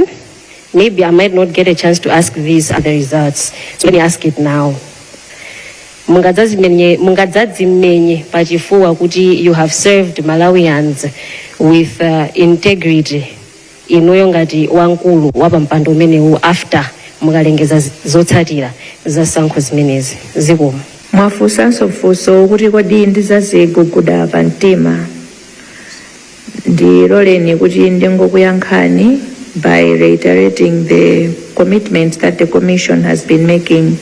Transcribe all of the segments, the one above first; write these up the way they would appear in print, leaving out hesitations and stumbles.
one. Maybe I might not get a chance to ask these other results. So let me ask it now. Mungadzadzimenye pachifuwa kuti you have served Malawians with integrity inuyo ngati wamkulu wa pampando umenewu after mukalengeza zotsatira za zisankho zimenezi? Zikomo. Mwafunsanso funso kuti kodi ndizaziguguda pa mtima. Ndiloleni kuti ndingokuyankhani by reiterating the commitment that the commission has been making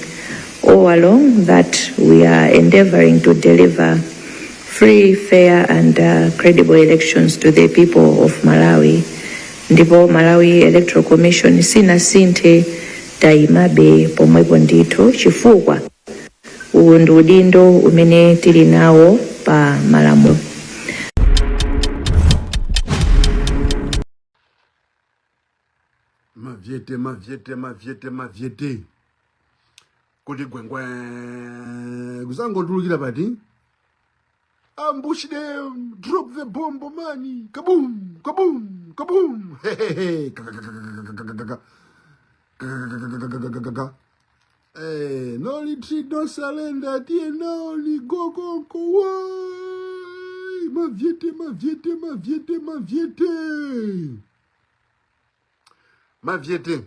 all along, that we are endeavoring to deliver free, fair and credible elections to the people of Malawi. Ndipo Malawi Electoral Commission sinasinthe, tayimabe pomwepo ndithu, chifukwa uwu ndi udindo umene tili nawo pa malamulo. Mavyete, mavyete, mavyete, mavyete, kuti gwengwe kuzangotulukira pati ambush them, drop the bomb, man, kaboom, kaboom, kaboom, hehehe, kakakakakakakaka, kakakakakakaka. Eh, no retreat, no surrender, tiye naoni gogonko wai mavyete, mavyete, mavyete, mavyete, mavyete.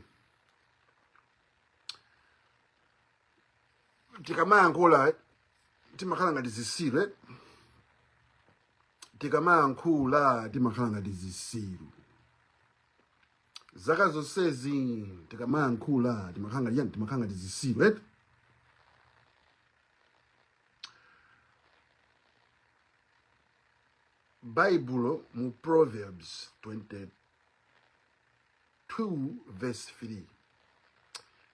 Tikamayankhula timakhala ngati zisiru, eh? Tikamayankhula timakhala ngati zisiru. Zaka zonsezi tikamayankhula timakhala ngati yani? Timakhala ngati zisiru, eh? Baibulo mu Proverbs 22 verse 3,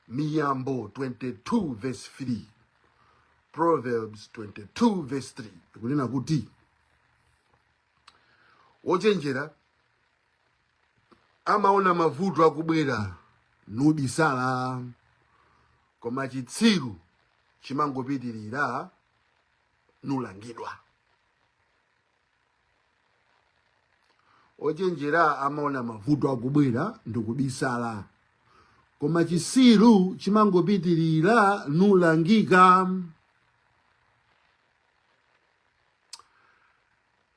Miyambo 22 verse 3, Proverbs 22 verse 3 ikunena kuti wochenjera amaona mavuto akubwera nubisala, koma chitsiru chimangopitirira nulangidwa. Ochenjera amaona mavuto akubwera ndikubisala, koma chisiru chimangopitirira nulangika.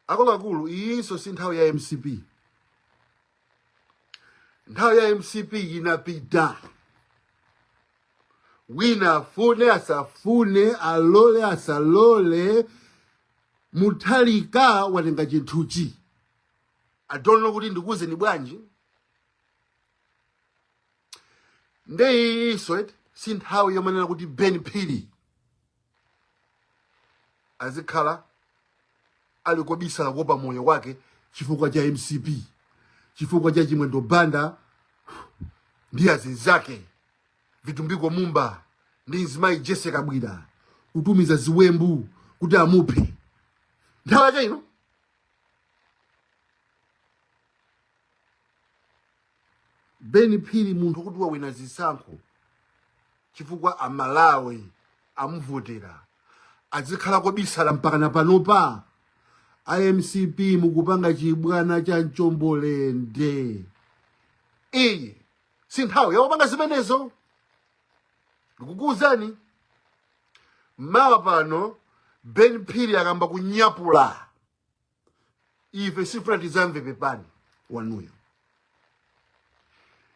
Akuluakulu, iyinso si nthawi ya MCP. Nthawi ya MCP inapita. Wina afune asafune, alole asalole, Mutharika watenga chinthuchi. I don't know kuti ndikuwuzeni bwanji. Nde iyinso eti si nthawi yomanena kuti Ben Phiri azikhala ali kobisala kuopa moyo wake chifukwa cha MCP, chifukwa cha Chimwendo Banda ndi azinzake Vitumbiko Mumba ndi mzimayi Jesse Kabwira kutumiza ziwembu kuti amuphe. Nthawi yake ino. Ben Phiri, munthu kuti wawina zisankho chifukwa Amalawi amuvotera, azikhala kobisala mpaka na panopa? IMCP mukupanga chibwana cha mchombolende. Iyi si nthawi yopanga zimenezo. Ndikukuwuzani, mawa pano Ben Phiri akamba kunyapula, ife sifuna tizamve pepani wanuyo.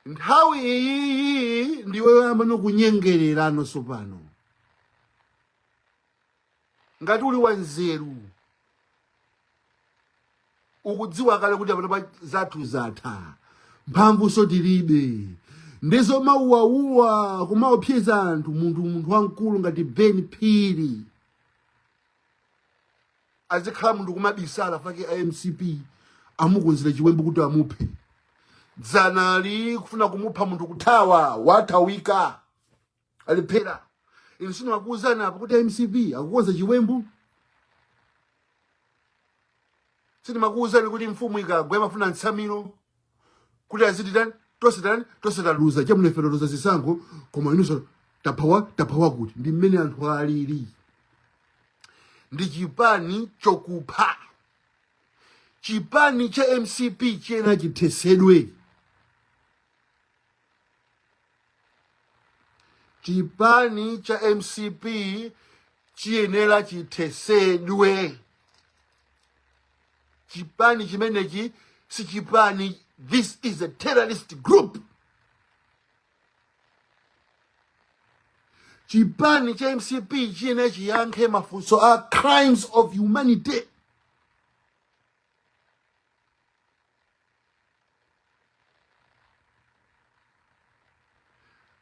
Nthawi iyiyi ndiwe yoyamba nokunyengererano sopano. Ngati uli wanzeru ukudziwa kale kuti apano pa zathu zatha, mphamvunso tilibe, ndizomauwauwa kumaopseza anthu. Munthu wamkulu ngati Ben Phiri azikhala munthu kumabisala fake a MCP amukonzera chiwembu kuti amuphe. Dzanali kufuna kumupha munthu, kuthawa, wathawika, alephera. Inu sinimakuwuzani apo kuti MCP akukonza chiwembu? Sinimakuwuzani kuti mfumu ikagwa imafuna mtsamiro kuti aziti tani, tonse tani, tonse taluza, chabwino ife taluza zisankho, koma inunso taphawa, taphawa kuti ndi mmene anthu alili. Ndi chipani chokupha, chipani cha MCP chiyenera chithesedwe. Chipani cha MCP chiyenera chithesedwe. Chipani chimenechi si chipani, this is a terrorist group. Chipani cha MCP chiyenera chiyankhe mafunso a crimes of humanity.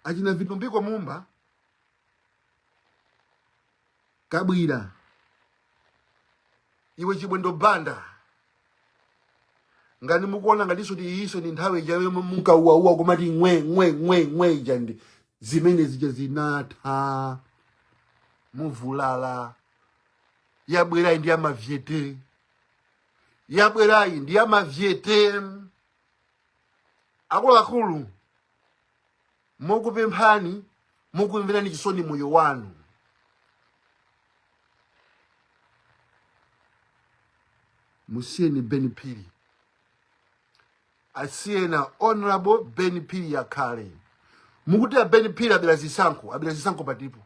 Achina Vitumbiko Mumba, Kabwira, iwe Chimwendo Banda, ngati mukuona ngatinso ti iyiso ndi nthawi ija yomwe munkauwauwa kumati ngwe ngwe ngwe ngwe ija, ndi zimene zija zinatha, muvulala. Yabwerayi ndi yamavyete, yabwerayi ndi yamavyete. Akuluakulu, mokupemphani, mokumverani chisoni moyo wanu, musiyeni Ben Phiri, asiyena Honorable Ben Phiri yakhale. Mukuti a Ben Phiri abera zisankho, abera zisankho patipo?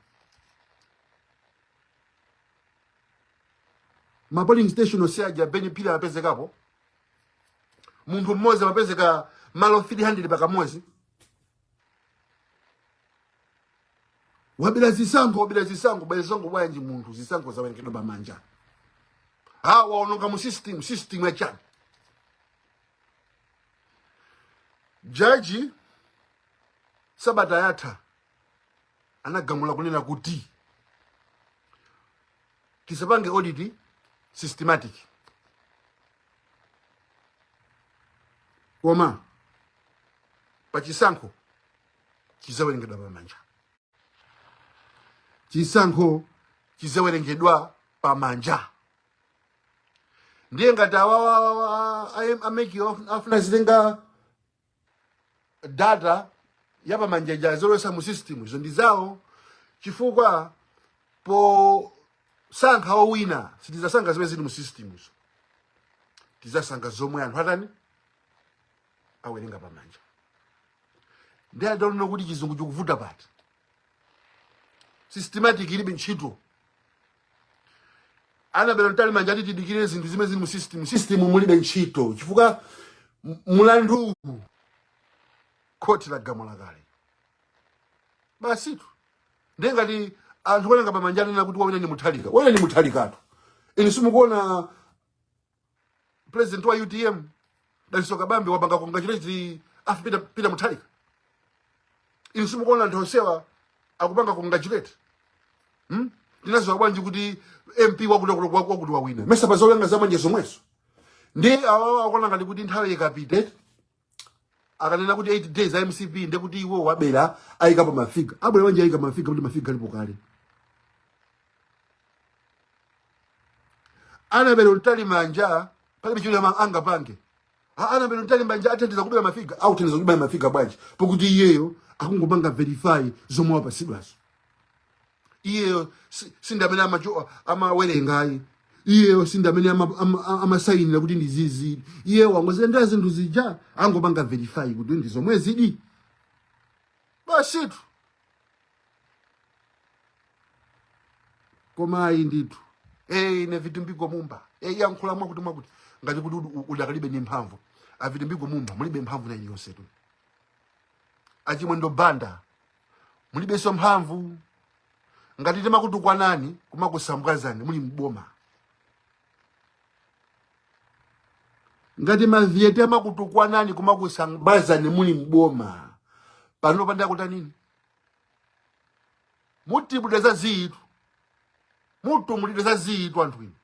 Ma polling station onse aja Ben Phiri amapezekapo? Munthu mmodzi amapezeka malo 300 pakamodzi? Wabera zisankho, wabera zisankho, wabera zisankho bwanji munthu zisankho zawerengedwa pamanja? Ha, waononga mu system. System yachani? Jaji sabata yatha anagamula kunena kuti tisapange audit systematic, koma pachisankho chizawerengedwa pamanja. Chisankho chizawerengedwa pamanja. Ndiye ngati awawa a MEC afuna zitenga data ya pamanja ija azilowesa mu system, izo ndi zawo, chifukwa posankha owina sitizasankha zimene zili mu system izo, tizasankha zomwe anthu atani, awerenga pamanja. Ndi I don't know kuti chizungu chikuvuta pati. Systematic ilibe ntchito. Annabel Mtalimanja ati tidikire zinthu zimene zili mu system. System mulibe ntchito chifukwa mulandu khoti lagamula kale, basitu. Ndiye ngati anthu owerenga pamanja anena kuti wawina ni Mutharika, wawina ni Mutharikatu. Inu simukuona president wa UTM Dalitso Kabambe wapanga congratulate afi Peter Mutharika? Inu simukuona anthu onsewa akupanga congratulate? Hmm? Tinaziwa bwanji kuti MP wakuti wakuti wakuti wawina? Mesa pazowerenga zamanja zomwezo? Ndi awawa akuona ngati kuti nthawi ikapite, akanena kuti 8 days a MCP, ndiye kuti iwo wabera, ayikapo mafiga. Abwera bwanji ayika mafiga kuti mafiga alipo kale? Annabel Mtalimanja palibe chimene angapange. Annabel Mtalimanja athandiza kubera mafiga? Authandiza kubera mafiga bwanji pokuti iyeyo akungopanga verify zomwe wapasidwazo? Iyeyo si ndi amene amawerengayi. Iyeyo si ndi amene amasayinira kuti ndi zizi. Iyeyo wangozilendera zinthu zija, angopanga verify kuti ndi zomwe zidi, basitu. Koma ayi ndithu. Ine Vitumbiko Mumba, yankhula mwakuti mwakuti, ngati kuti udakalibe ndi mphamvu. A Vitumbiko Mumba, mulibe mphamvu na iliyonse tu. Achimwendo Banda, mulibenso mphamvu. Ngati timakutukwanani, kumakusambwazani muli mboma, ngati mavyete amakutukwanani, kumakusambwazani muli mboma, pano pandakutanini? Mutibudwe za ziyitu, mutumulidwe za ziyitu anthu inu.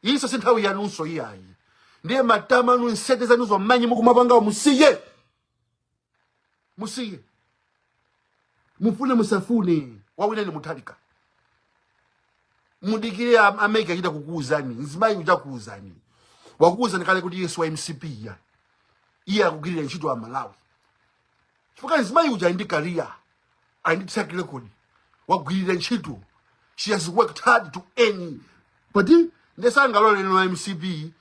Iso si nthawi yanunso iyayi. Ndiye matama anu, nsete zanuzo, manyi mukumapangawo, musiye, musiye. Mufune musafune, wawina ni Mutharika. Mudikire a MEC achita kukuuzani. Mzimayi uja kuuzani, wakuuzani kale kuti yesu wa MCP ya iye akugwirira ntchito a Malawi, chifukwa mzimayi uja ali ndi career, ali ndi track record, wagwirira ntchito. She has worked hard to earn pati. Ndesangalole no MCP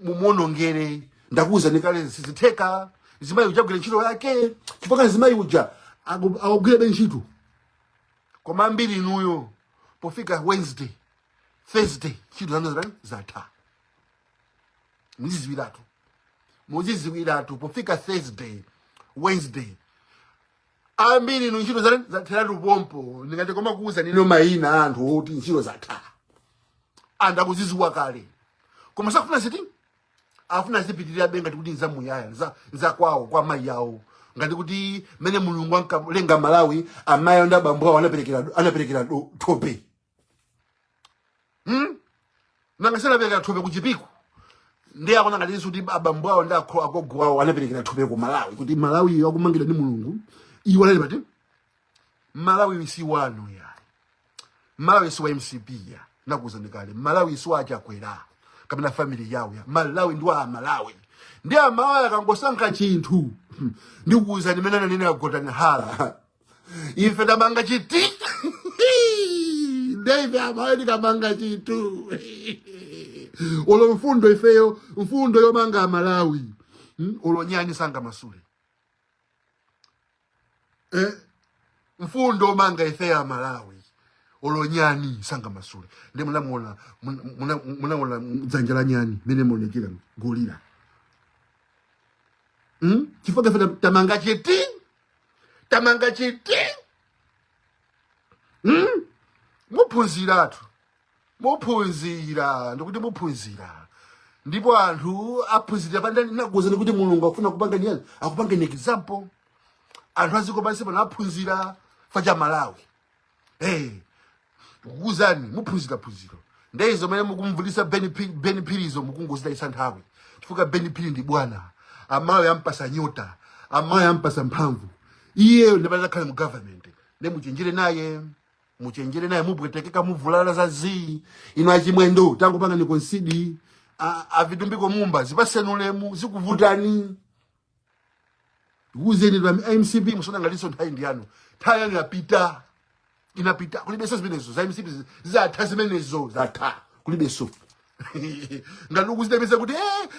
mumuonongere. Ndakuuzani kale, sizitheka. Mzimayi uja agwira ntchito yake, chifukwa mzimayi uja Akugwirabe ntchito. Koma ambiri inuyo pofika Wednesday, Thursday, ntchito zanu zitani? Zatha. Muziziwiratu, muziziwiratu, pofika Thursday, Wednesday, ambiri inu ntchito zanu zatheratu pompo. Ndingati koma kuuza nino mayina a anthu oti ntchito zatha, anthu akuziziwa kale, koma sakufuna ziti, afuna zipitirira ngati kuti nzamuyaya, nzakwawo kwa mayi yawo, ngati kuti mene Mulungu ankalenga Malawi, amayi ndi abambo awo anaperekera thope. Nanga sanaperekera thope ku Chipiku? Ndi akona ngatinso kuti abambo awo ndi agogo awo anaperekera thope ku Malawi, kuti Malawi akumangira ndi Mulungu. Iwo anali pati? Malawi si wanu ya, Malawi si wa MCP ya, nakuuzani kale. Malawi si wa Chakwera kapena family yawo ya. Malawi ndi wa Malawi, ndi Amalawi akangosankha chinthu, ndikuwuzani mene ananena Gotani Hara, ife tamanga chiti, ndeife Amalawi tikamanga chinthu, olo mfundo, ifeyo mfundo yomanga Amalawi, Olo nyani sanga masule, eh? Mfundo omanga ife ya Malawi, olo nyani sanga masule. Ndi munamuona, munaona dzanja la nyani mene muonekera gorilla, Chifukwa ife tamanga chiti, tamanga chiti, Muphunziratu, muphunzira, ndikuti muphunzira, ndipo anthu aphunzira pandani. Nakuwuzani kuti Mulungu akufuna kupanga niyani, akupanga ni example. Anthu aziko pansi pano aphunzira facha Malawi. Hey, kukuwuzani muphunzira phunziro. Ndeizo mene mukumvulisa Ben Phirizo, mukungozitayisa nthawi, chifukwa Ben Phiri ndi bwana. Amayi ampasa nyota, amayi ampasa mphamvu, iyeyo ndipatakhale mu government. Ndi muchenjere naye, muchenjere naye, mupwetekeka, muvulala za zii. Ino achimwendo, tangopanga ni concede. Avitumbiko Mumba, zipaseni ulemu, zikuvutani. Uzeni lwa MCP, musona ngaliso nthawi ndi yanu, nthawi yanu yapita, inapita, kulibenso zimenezo za MCP, zatha zimenezo, zatha, kulibenso. Ngati ukuzidabisa kuti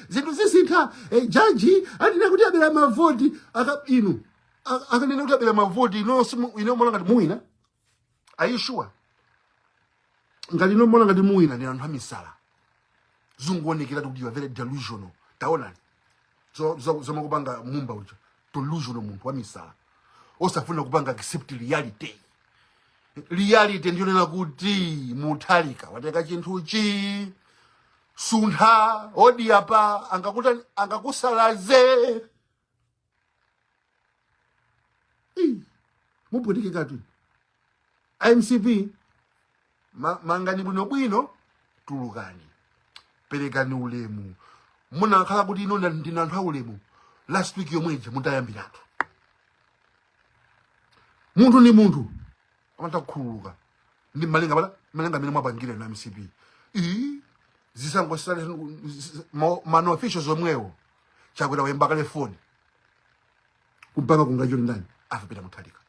zinthu zisintha, jaji anena kuti abera mavoti, aka inu akanena kuti abera mavoti, ino ino mona ngati muwina? Are you sure? Ngati ino mona ngati muwina, ndi anthu amisala, zunguonekera kuti you are very delusional. Taonani zomwe kupanga Mumba uja, delusional, munthu wamisala osafuna kupanga accept reality. Reality ndiyonena kuti Mutharika watenga chinthuchi, suntha odi apa, angakuta angakusalaze. Ii, mupwetekekatu MCP. Mangani bwinobwino, tulukani, perekani ulemu. Munakhala kuti ino ndina anthu aulemu, last week yomweja mutayambiratu. Munthu ndi munthu, amata kukhululuka ndi malinga pala malinga amene mwapangira na MCP. Ii, zisangosale mano officials omwewo. Chakwera wayimba kale foni kumpanga kungacholi ndani afa Peter Mutharika,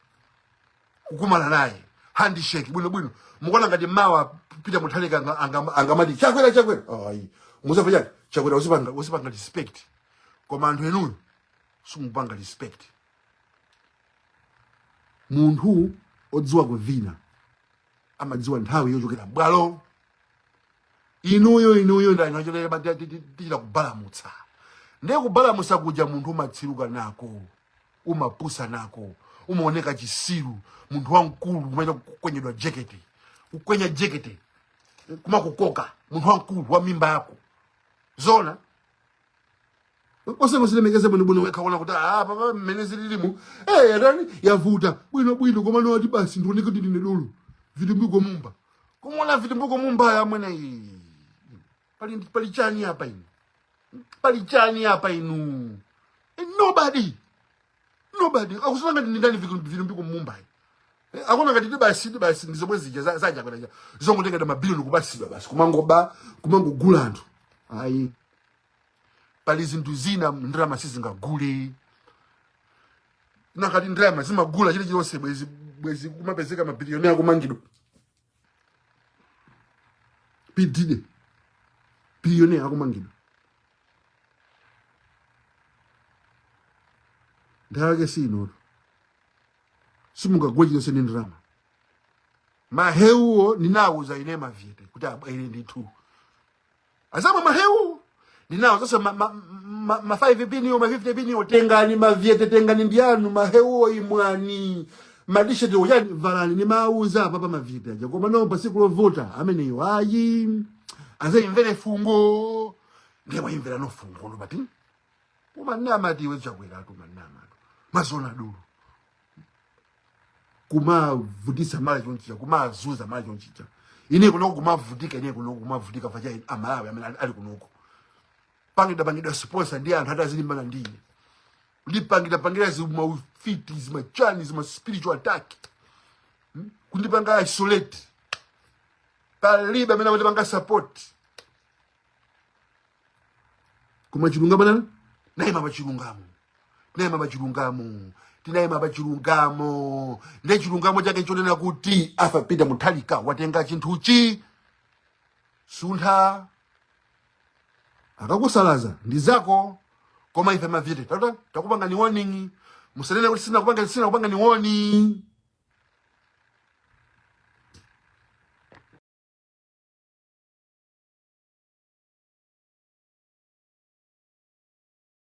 kukumana naye handshake bwino bwino. Mukuona ngati mawa Peter Mutharika angamati Chakwera, Chakwera? Ayi, muzafa chani? Chakwera uzipanga respect, koma anthu enuyo simupanga respect. Munthu odziwa kuvina amadziwa nthawi yochokera bwalo. Inuyo, inuyo ndani tichita kubalamutsa, ndiye kubalamutsa kuja munthu umatsiruka nako, umapusa nako, umaoneka chisiru. Munthu wamkulu kumaita kukwenyedwa jekete, kukwenya jekete, kumakukoka munthu wamkulu wa mimba yako, zona osangozilemekeza bwinobwino wekha, kuona kuti ah, papa mmene zililimu, yatani, yavuta bwinobwino, koma nowati basi ndioneke kuti ndine dolo. Vitumbiko Mumba, kumuona Vitumbiko Mumba yamwene iyi, pali chani apa inu? Pali chani apa inu? Nobody, nobody akusona ngati ndindani Vitumbiko Mumba. Akona ngati ndi basi, ndi basi, ndi zomwe zija zaja kwena zongotenga mabilioni kupasidwa basi, kumangoba, kumangogula anthu. Ayi, pali zinthu zina ndalama sizingagule. Nakati ndalama zimagula chilichonse, bwezi bwezi kumapezeka mabilioni akumangidwa pidide, billionaire akumangidwa. Nthawi yake si inoto. Simungagule chilichonse ndi ndalama. Mahewuwo ndinawuza ine mavyete kuti abwere ndithu azamwa mahewu. Ndinawo sasa ma 5 piniwo, ma 50 piniwo, tengani mavyete, tengani ndiyanu mahewuwo, imwani matisheti uchani valani. Nimawuza apapa mavyete aja, koma no pasiku lovota ameneyo ayi, azayimvere fungo. Ndiye mwayimvera no fungo no pati umanamati iwe Chakwera, umanamatu mazona dulu kumavutisa mala chonchicha, kumazuza mala chonchicha. Ine kunoko kumavutika, ine kunoko kumavutika facha Amalawi amene ali kunoko pangidwa pangidwa sponsor ndi anthu atazilimbana ndi ine, ndipangidwa pangira zimaufiti, zimachani, zima spiritual attack, Kundipanga isolate, palibe amene amandipanga support. Koma chilungamo nani nayima pa chilungamo, tinayima pa chilungamo, tinayima pa chilungamo. Ndiye chilungamo chake chonena kuti afa Peter Mutharika watenga chinthuchi, suntha akakusalaza ndi zako. Koma ife mavyete tata takupanga ni warning, musanene kuti sina kupanga, sina kupanga ni warning.